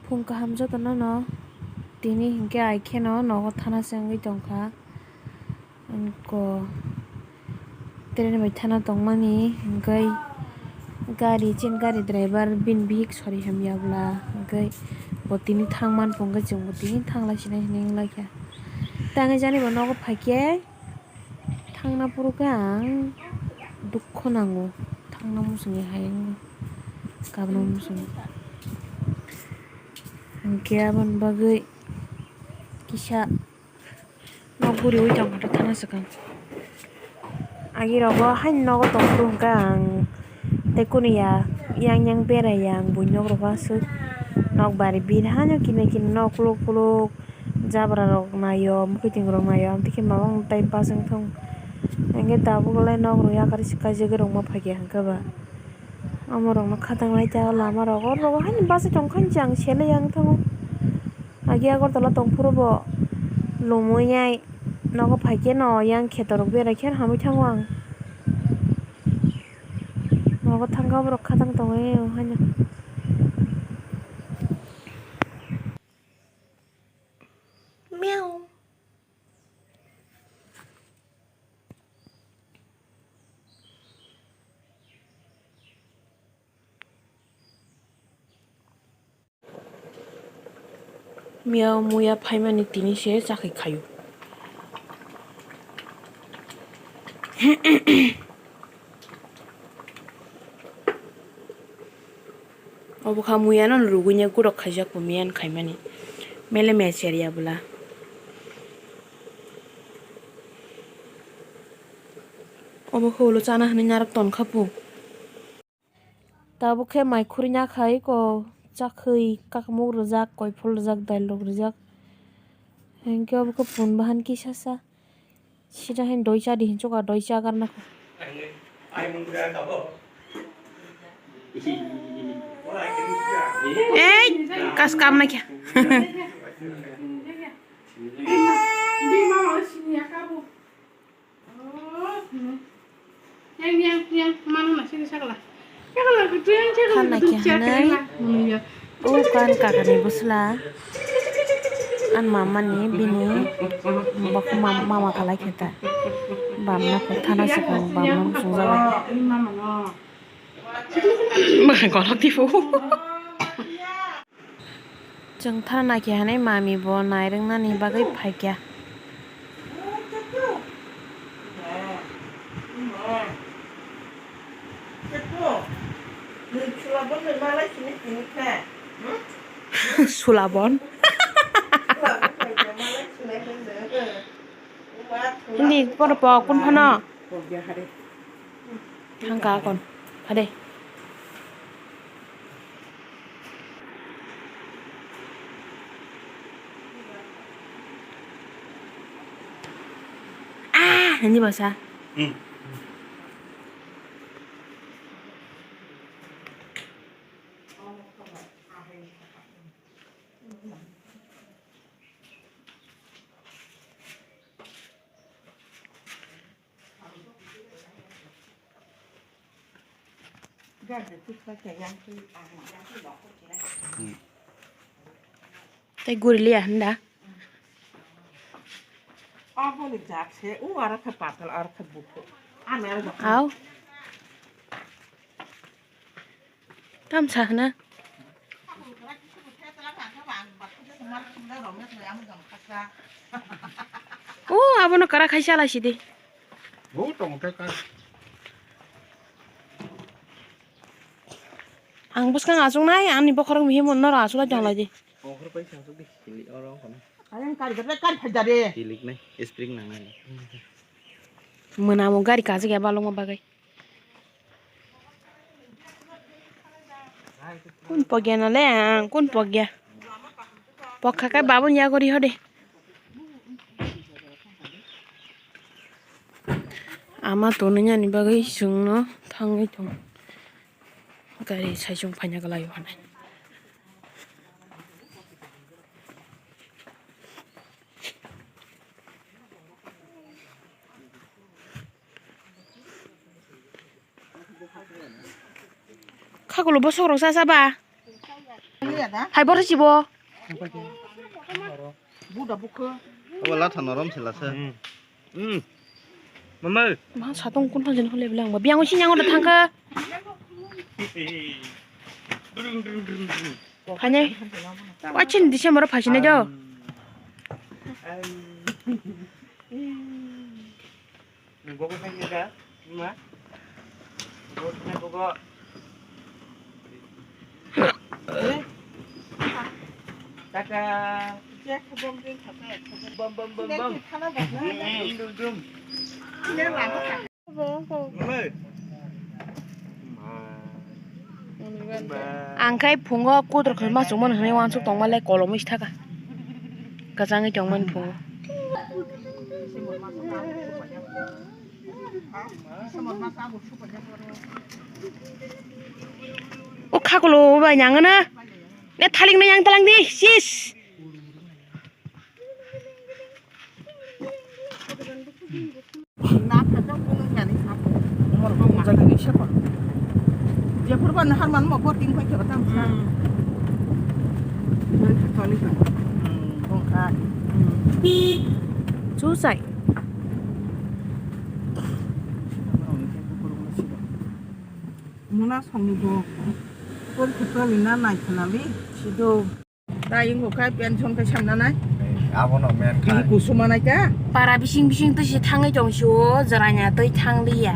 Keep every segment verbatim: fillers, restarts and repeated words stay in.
Phung kaham jotono no tini hinkhe ai kheno nogo thana se wngwi tongkha. Wngkha train bai thana tongmani hinkhe gari, chini gari driver bini bihik sori hamya bwla hinkhe bo tini thangman pungkhe chwngbo tini thanglai sinai hinwi wnglaikha. Tangwi jani bo nogo phaikhe. Thangna phuru khe ang dukhu nango, thangna muchungwi hai wngwi kabna muchungo. Hinkhe aboni bagwi kisa nok guriui tongkha thana swkang. Agi rogo haino nogo tong phuru hinkhe ang tei kunu ya yang yang berai ya ang buini nok rogo aswk nok bari bir haino kini kini nok kuluk kuluk. Jabra rok naio, mwkhwtwng rok naio, amtwi khe mama mung time pass wng thung. Hinkhe tabuk le nok rok yakarwi se kaijagwi rwngma phaikha hinkhe ba. Omo rok no khatang lai ta lama rok, oro rok haino bachai tong kha, hinkhe ang se le yang thango. Agi Agartala tong phuru bo lomwi ai nogo phaikhe no yang kheto rok berai khe hamwi thango ang. Nogo thangkha borok khatang tongwi o haino. Meow. Meow muya phaimani tini se chakhi khaio. Obo kha muiano rugui ya gurok khaijak bo miyan khaimani mele mecher ya bwla. Obo khe ulo chana hinwi narwk tonkha bo. Tabuk khe mai khurui ya khai ko chakhwi kakmuk rwjak, koiphol rwjak, dail rok rwjak. Hinkhe obo khe pun bahan kisa sa. Sida hin doi cha di hin chuka doi cha gar na kho. Ei, kas kam na kya? Khanai khe hwnwi o kan kakani bwsla ani mama ni bini bokhe mama kalai khe ta bamno khe thana swkang bamno muchungjago. Mwkhang kolok tipo. Chwng thana khe hwnwi mami bo nai rwngnani bagwi phaikha. Sulabon. Hindi, poro po, kun phano? Thangka kon. Phade. Ah, hindi basa. Hmm. Tei guri liya hwnda. Aboni jak se, o aro khe patal, aro khe buphur. Ani aro jak. Au. Tamsa hwna. O, abono kara khai chala sidi. Bo tong khe ka. Ang bwskang achuknai, ani bokhorok mihimno noro achulai tonglaidi. Bokhorok pai sangsuk di, sili oro kono. Ayang kari kari kari phajare. Silik nai, spring nangnai. Mwnamo gari kajak ya balungma bagwi. Kun pogya no le ang, kun pogya. Pokha khe babun ya gori hode. Ama tonwi yani bagwi chwngno thangwi tong. Gari saichung phaina kwlai o hwnwi. Khakulo bosok rok cha cha ba. Hai bor sibo. Abo latha norom se lasa. Hmm. Mama. Ma satong kun phajin hole bela ang ba. Biang usi nyang udah thangka. Phane. Wachin December phajin aja. Gogo khaikhe da, ima. Gogo khaikhe gogo. Tata. Bom, bom, bom, bom. Dum, dum, dum. Ang khai phungo kotor khwlwma chukmani hwnwi uansuk tongma le kolomwi sithaka. Kwchangwi tongmani phungo. O khakulo bai nangana. Ne thalikno yang talang di, sis. Jephuru ba nahar man mo boarding pai khe tam sa. Hmm. Bai khe toli ka. Hmm, bong kha. Chu sai. Muna songni bo. Por khe toli na nai khana li. Sido. Ta ingo kha pension khe samna nai. Abono men kha. Bini kusuma nai ta. Para bising bising twi se thangwi tong si o, jwraina twi thang liya.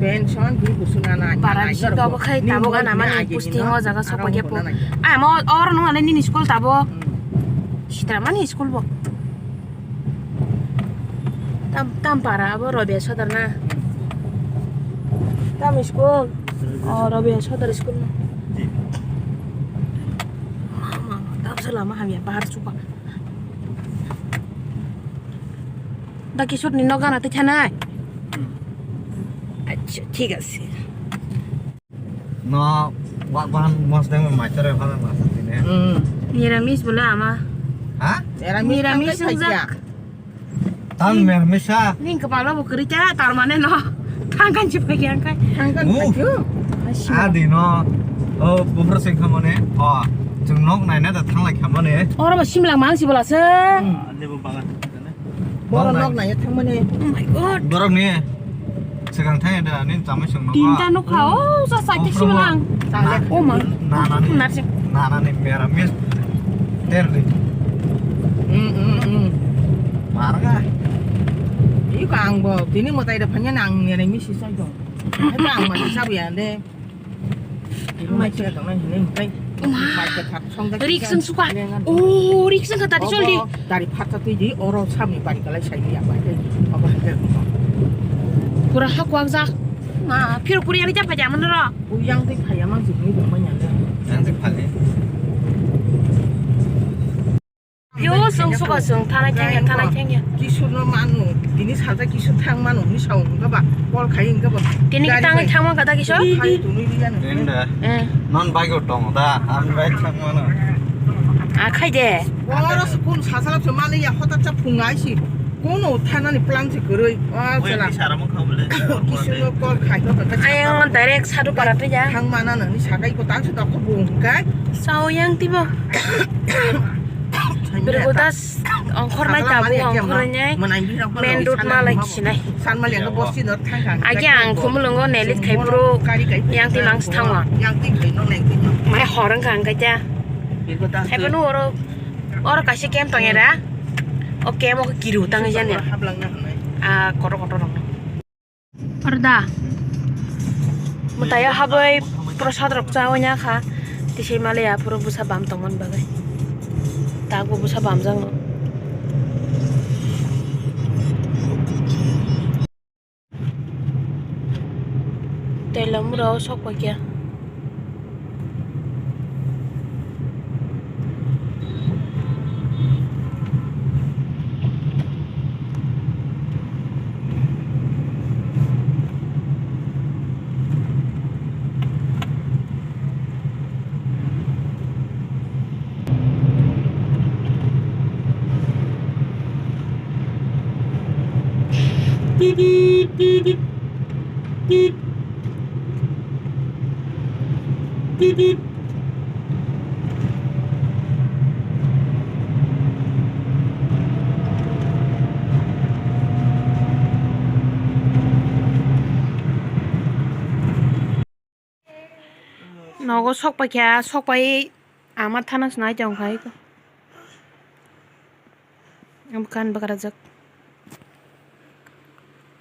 Pension bini kusuma nai. Para bising to abo khai tabuk ana mani posting o jaga sok paikhe po. Amo oro nung ale nini school tabo. Sitramani school bo. Tam, tam para abo Rabia Sodar na. Tam school. Oh, Rabia Sodar school na. Mama, tam se lama hamya bahar chupa. Da Kishore ni nok gana twi thanai. Acha, thik ase. No, wak bahan mos deng mai tore bana masa tine. Hmm. Niramis bole ama. Ha? Niramis wngjak. Tam niramis sa. Ning kepala bo keri cha, tar mane no. Thangkan si pagi angkai. Thangkan pagi. Adi no. Oh, bufur sing khamone. Oh, chung nok nai na da thanglai khamone. Oro bo simlang mang si bola se. Hmm. Lebu bagan. Borok nok nai thangmani. Oh my God. Borok ni swkang thang da nini chamai song no. Tinta nukha, oh, sa sa khe simalang. Oh ma. Nana ni. Narsing. Nana ni mera mis. Terli. Hmm, hmm, hmm. Marga. Iko ang bo tini motai da phanya nang nene misi sai dong. Iko ang ma sabu ya de. Rikseng suka. Oh, rikseng kata di soldi. Dari phatsa twi di oro samni bari kalai sai ya bai. Apa hajar. Pura hak wak jak. Ma, phir kuri yang japa jaman ro. Yang twi phaya mang jik ni dong manya le. Yang twi phale. Yo, song suka song, thanai thengya, thanai thengya. Kisur no manu, tini salta kisur thang manu, ni sao hingka ba, kol khai hingka ba. Tini ki tangwi thangma kata kisur? Khai tunui liya no. Enda. Eh. Non bike o tong da, ami bike thang mano. A khai de. Oro se kun sasala se mali ya hota cha phungai si. Kuno thanani plan se kwrwi. Ah, chala. Kisur no kol khai to kata. Ayang direct sadu para to ya. Thang mana no, ni sakai ko tang se dokho bung kai. Sao yang tibo. Bergo das ongkhornai tabuk ongkhornai main road malai sinai. Agi ang khumulungo nelit khai bro yang ti mangs thangma. Mai horang kang kacha. Hai panu oro oro kaisa kem tong era. O kem o kiru tang jani. A kotor kotor rong. Arda. Mwtaio habwi prasad rok chawi ya kha. Tisai maliya phuru bwsa bam tongmani bagwi. Tabuk bwsa bamjak no. Tei lamura o sok paikha. Nogo sok paikha, sok pai ama thana se nai tong khai ko. Am kan bagra jak.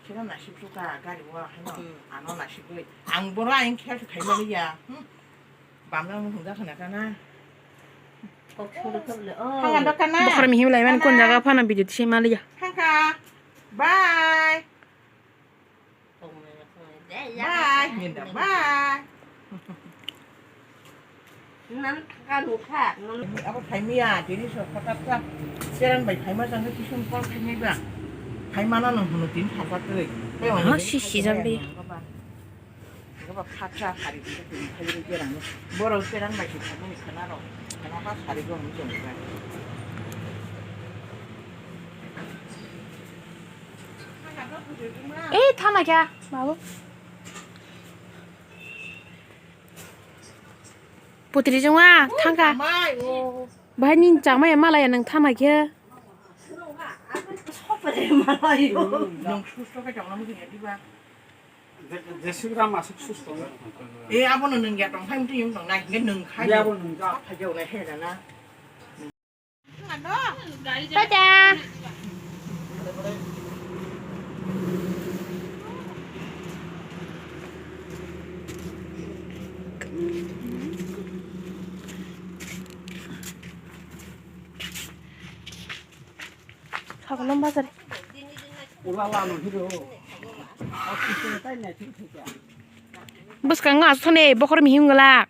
Sira nasib suka gari wa hano ano nasib goi. Ang boro aing khel khai mali ya. Hmm. Bamna mo hungja khana kana. Kok suru kable. Oh. Hanga dokana. Bokhor mihim lai man kon jaga phana video tisi mali ya. Hangka. Bye. Bye, Minda, bye. Nan kanu kha, nan. Abo phaimiya, tini sok khataksa. Cheran bai phaima jangkhe kisun kol phaimai ba. Phaimano nang hunu tin thapa twi. Tei wani ha, tini si, si jang de. Abo ba khatsa hari tin thapa twi jerang. Borok cheran bai si phaimani khana rok. Khana ba sari go hunu jong ba. Eh, thana kya, babu? Putri jongma, thangka. Bahai ni chama ya malaya nang thama kya? Nang susto ka chama mujung ya diba? Jesigram asuk susto. Eh, abo no nang ya tong khai mujung tong nai, nang khai. Ya abo nang ja. Khai jau nai he na. Tata. Sakolom bazar. Bwskango aswk thani bokhor mihim gwlak.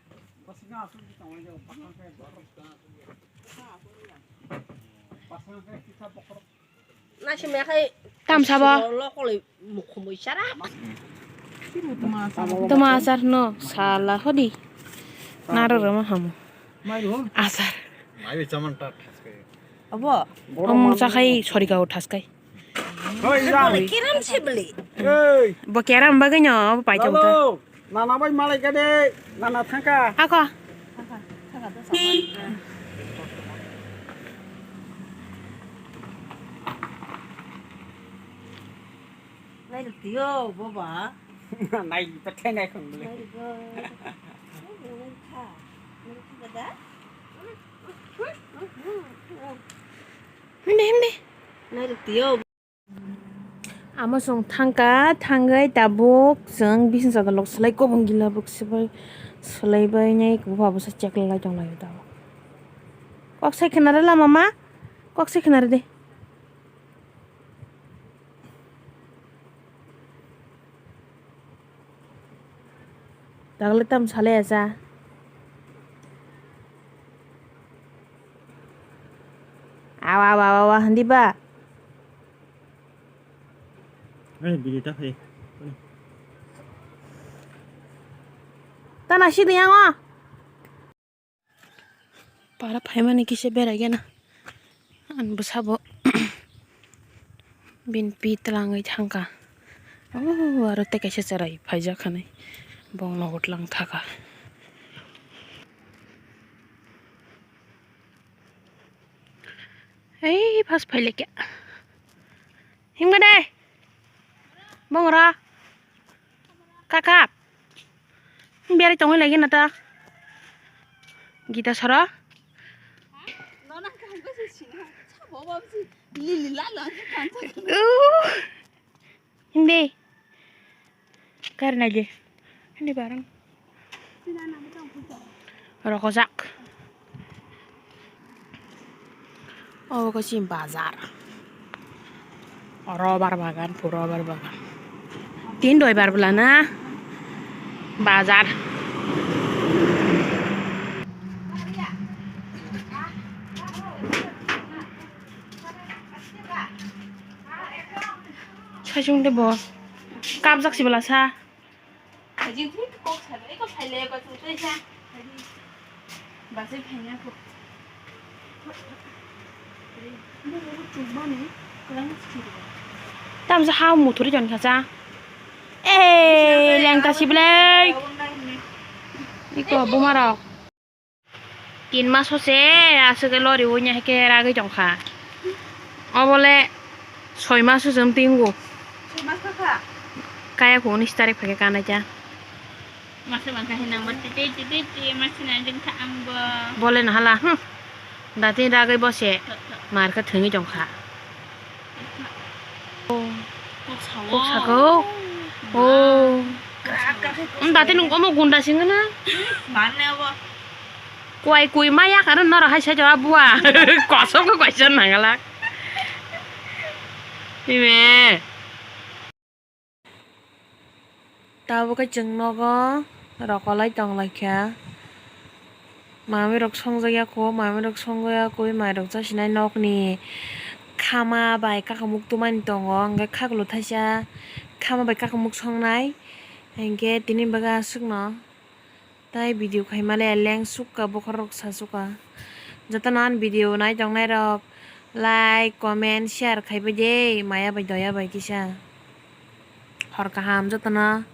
Tamsabo. Toma asar no sala hodi. Naro rama hamu. Asar. Omo chakhai sorikao thaskai. Kiram sebeli. Bo kiram bagwi no, bo paithak ta. Nana bai malai kade, nana thangka. Ako. Nai rwk tio, boba. Nai pathai nai khong bele. Nai rwk. Nai rwk kha. Nai rwk kha da. Himde, himde. Nai rwk tio. Amo chwng thangka, thangwi tabuk chwng bising chador lok swlai, kubun gila buk swbai swlaibai nai bupha bwsa check lai tonglaio tabuk. Kok sai khna rwla mama, kok sai khna rwdi. Dagle tam sale asa. Awa, awa, awa, awa, hindi ba? Eh, bini ta khai. Tana sidi yango. Para phaimani kisa berai gana. Ani bwsabo bini pi twlangwi thangkha. Oh, aro tei kaisa chwrai phaijak hinwi bongni nogo twlang thaka. Ei, phas phailikya. Himba de. Bongra. Kaka. Beri tongwi lagi nata. Gita sara. Uh. Hindi. Kar naile. Hindi barang. Rokojak. Obo khe chini bazar. Rubber bagan, pura rubber bagan. Tin doibar bwlana bazar. Saichung de bo. Kapjak si bwlasa. Hajing thik kok sabai ko phaile ko thung tei sa. Basai phaina ko. Tamsa ha muthuri jon khacha. Eh, lengta siblai. Iko bumarok. Tin mas hose aswk lori o nya khe ragwi tongkha. Obole soi mas hose wng tingo. Soi mas kha kha. Kaya ko unis tarik phai khe kanai cha. Masa bangkha hinang bo titi titi titi masa nangjing kha ang bo. Bole na hala, hmm. Dati ragwi bose. Tok, tok. Mar kha thwngwi tong kha. Kok sao. Kok sako. Oh. Krak, krak, krak. Dati nung omo gunda singna. Mane abo. Kuai kui maya karo noro hai sai jawa bua. Kosok ko kaisa nangala. Ime. Tabuk khe chwng nogo rokolai tonglaikha. Mamirok songjak ya kho, mamirok songwi ya kho, mairok chasinai nokni khama bai kakamuk tumani tongo, hwnkhe khaklo thaisa khama bai kakamuk songnai, hinkhe tini bagwi aswkno. Tai video khaimale leng sukha, bokhorok sa sukha. Jotono ani video nai tongnairok like, comment, share khaibai de, maya bai doya bai kisa. Hor kaham jotono.